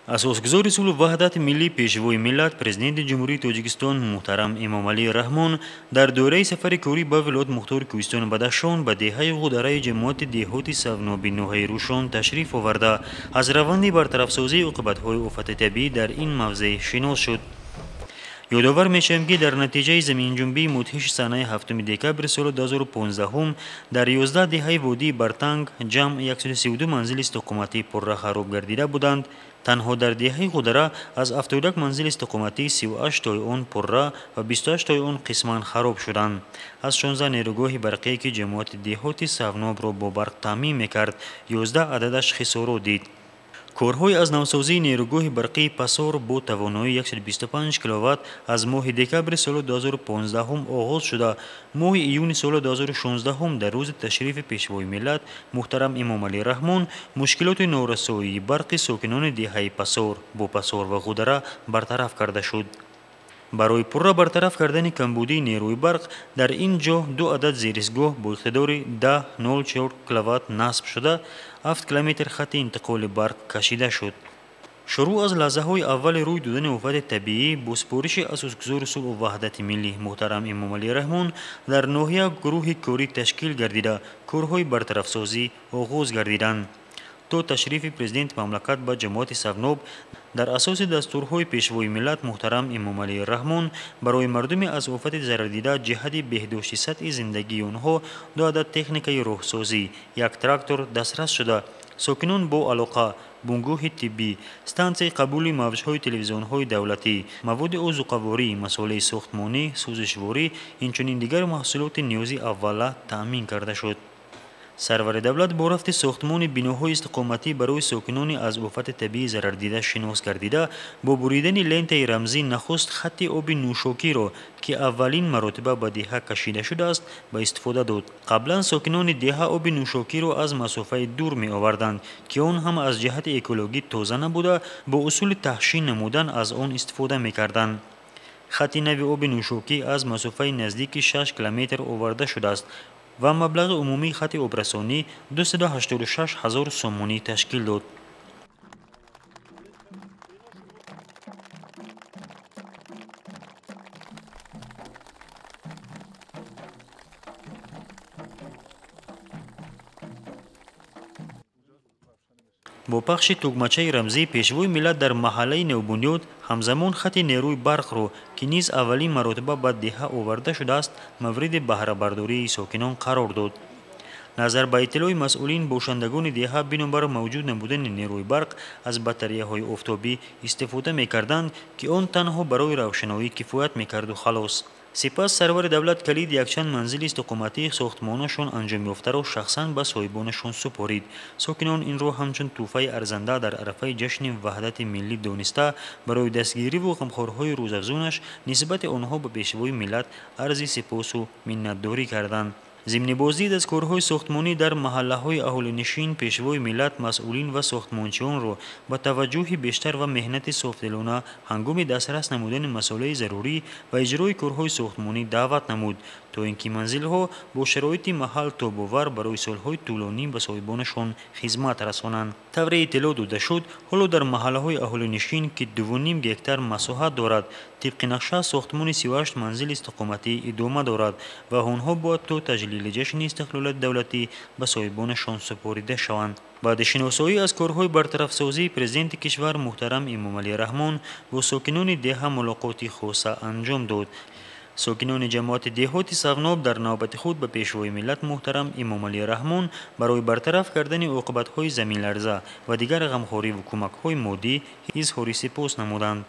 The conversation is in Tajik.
Асосгузори сулҳу ваҳдати миллӣ, Пешвои миллат, Президенти Ҷумҳурии Тоҷикистон муҳтарам Эмомалӣ Раҳмон дар доираи сафари корӣ ба вилояти мухтори Кӯҳистони Бадахшон ба деҳаи Ғудараи ҷамоати деҳоти Савноби ноҳияи Рӯшон ташриф оварда, аз раванди бартарафсозии оқибатҳои офати табиӣ дар ин мавзеъ шинос шуд. Ёдовар мешавем, ки дар натиҷаи заминҷунбии мудҳиши санаи 7 декабри соли 2015 дар 11 деҳаи водии Бартанг ҷамъ 132 манзили истиқоматӣ пурра хароб гардида буданд. Танҳо дар деҳаи Ғудара аз 71 манзили истиқоматӣ 38 тои он пурра ва 28 тои он қисман хароб шуданд. Аз 16 нерӯгоҳи барқие, ки ҷамоати деҳоти Савнобро бо барқ таъмин мекард, 11 ададаш хисорот дид. Корҳои аз навсозии нерӯгоҳи барқии Пасор бо тавоноии 125 киловатт аз моҳи декабри соли 2015 оғоз шуда, моҳи июни соли 2016 дар рӯзи ташрифи Пешвои миллат муҳтарам Эмомалӣ Раҳмон мушкилоти норасоии барқи сокинони деҳаи Пасор бо Пасор ва Ғудара бартараф карда шуд. Барои пурра бартараф кардани камбудии нерӯи барқ дар ин ҷо ду адад зеристгоҳ бо иқтидори 10,04 киловатт насб шуда, 7 километр хатти интиқоли барқ кашида шуд. Шурӯъ аз лаҳзаҳои аввали рӯй додани офати табиӣ бо супориши асосгузори сулҳу ваҳдати миллӣ муҳтарам Эмомалӣ Раҳмон дар ноҳия гурӯҳи корӣ ташкил гардида, корҳои бартарафсозӣ оғоз гардиданд. То ташрифи президенти мамлакат ба ҷамоати Савноб дар асоси дастурҳои Пешвои миллат муҳтарам Эмомалӣ Раҳмон барои мардуми аз офати зарардида ҷиҳати беҳдошти сатҳи зиндагии онҳо ду адад техникаи роҳсозӣ, як трактор дастрас шуда, сокинон бо алоқа, бунгоҳи тиббӣ, стансияи қабули мавҷҳои телевизионҳои давлатӣ, маводи озуқаворӣ, масолеҳи сохтмонӣ, сӯзишворӣ, инчунин дигар маҳсулоти ниёзи аввала таъмин карда шуд. Сарвари давлат бо рафти сохтмони биноҳои истиқоматӣ барои сокинони аз офати табиӣ зарардида шинос гардида, бо буридани лентаи рамзӣ нахуст хатти оби нӯшокиро, ки аввалин маротиба ба деҳа кашида шудааст, ба истифода дод. Қаблан сокинони деҳа оби нӯшокиро аз масофаи дур меоварданд, ки он ҳам аз ҷиҳати экологӣ тоза набуда, бо усули таҳшин намудан аз он истифода мекарданд. Хатти нави оби нӯшокӣ аз масофаи наздики 6 километр оварда шудааст ва маблағи умумии хатти обрасонӣ 286 ҳазор сомонӣ ташкил дод. Бо пахши тугмачаи рамзӣ Пешвои миллат дар маҳаллаи Навбунёд ҳамзамон хатти нерӯи барқро, ки низ аввалин маротиба ба деҳа оварда шудааст, мавриди баҳрабардории сокинон қарор дод. Назар ба иттилои масъулин, бошандагони деҳа бинобар мавҷуд набудани нерӯи барқ аз батареяҳои офтобӣ истифода мекарданд, ки он танҳо барои равшаноӣ кифоят мекарду халос. Сипас сарвари давлат калиди якчанд манзили истиқоматии сохтмонашон анҷомёфтаро шахсан ба соҳибонашон супорид. Сокинон инро ҳамчун тӯҳфаи арзанда дар арафаи ҷашни ваҳдати миллӣ дониста, барои дастгириву ғамхорҳои рӯзафзунаш нисбати онҳо ба Пешвои миллат арзи сипосу миннатдорӣ карданд. Зимни боздид аз корҳои сохтмонӣ дар маҳаллаҳои аҳолинишин Пешвои миллат масъулин ва сохтмончиёнро ба таваҷҷӯҳи бештар ва меҳнати софдилона ҳангоми дастрас намудани масолеҳи зарурӣ ва иҷрои корҳои сохтмонӣ даъват намуд, то ин ки манзилҳо бо шароити маҳал тобовар барои солҳои тӯлонӣ ба соҳибонашон хизмат расонанд. Тавре иттилоъ дода шуд, ҳоло дар маҳаллаҳои аҳолинишин, ки 2,5 гектар масоҳат дорад, тибқи нақша сохтмони 38 манзили истиқоматӣ идома дорад ва онҳо бояд то таҷлили ҷашни истиқлолияти давлатӣ ба соҳибонашон супорида шаванд. Баъди шиносоӣ аз корҳои бартарафсозӣ президенти кишвар муҳтарам Эмомалӣ Раҳмон бо сокинони деҳа мулоқоти хоса анҷом дод. Сокинони ҷамоати деҳоти Савноб дар навбати худ ба Пешвои миллат муҳтарам Эмомалӣ Раҳмон барои бартараф кардани оқибатҳои заминларза ва дигар ғамхориву кӯмакҳои моддӣ изҳори сипос намуданд.